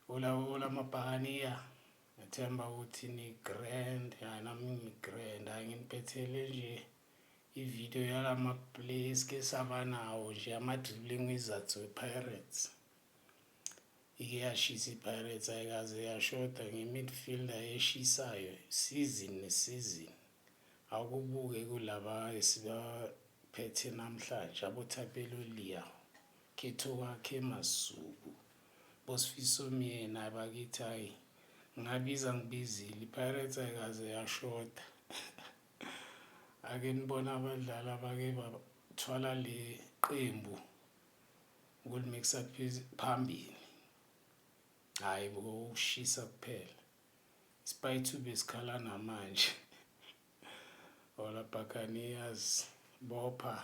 Hola hola mabhakaniya, ngethemba ukuthi ni-grand, ya nami ngi-grand. Hhayi nginiphethele nje ividiyo yalama-play esike saba nawo nje ama-dribbling wizards we-Pirates. Ike yashisa i-Pirates ayikaze yashoda nge-midfielder eshisayo season ne-season. Awukubuke kulaba esibaphethe namhlanje aboThapelo Liao, Khethokwakhe Masuku, boSifiso Myeni bakithi hhayi ngingabiza ngibizile i-Pirates ayikaze yashoda. Ake nibone abadlali abake bathwala le qembu ukulimikisa phambili. Hhayi bo ukushisa kuphela. Spy 2 besikhala namanje. Hola Buccaneers, bopha.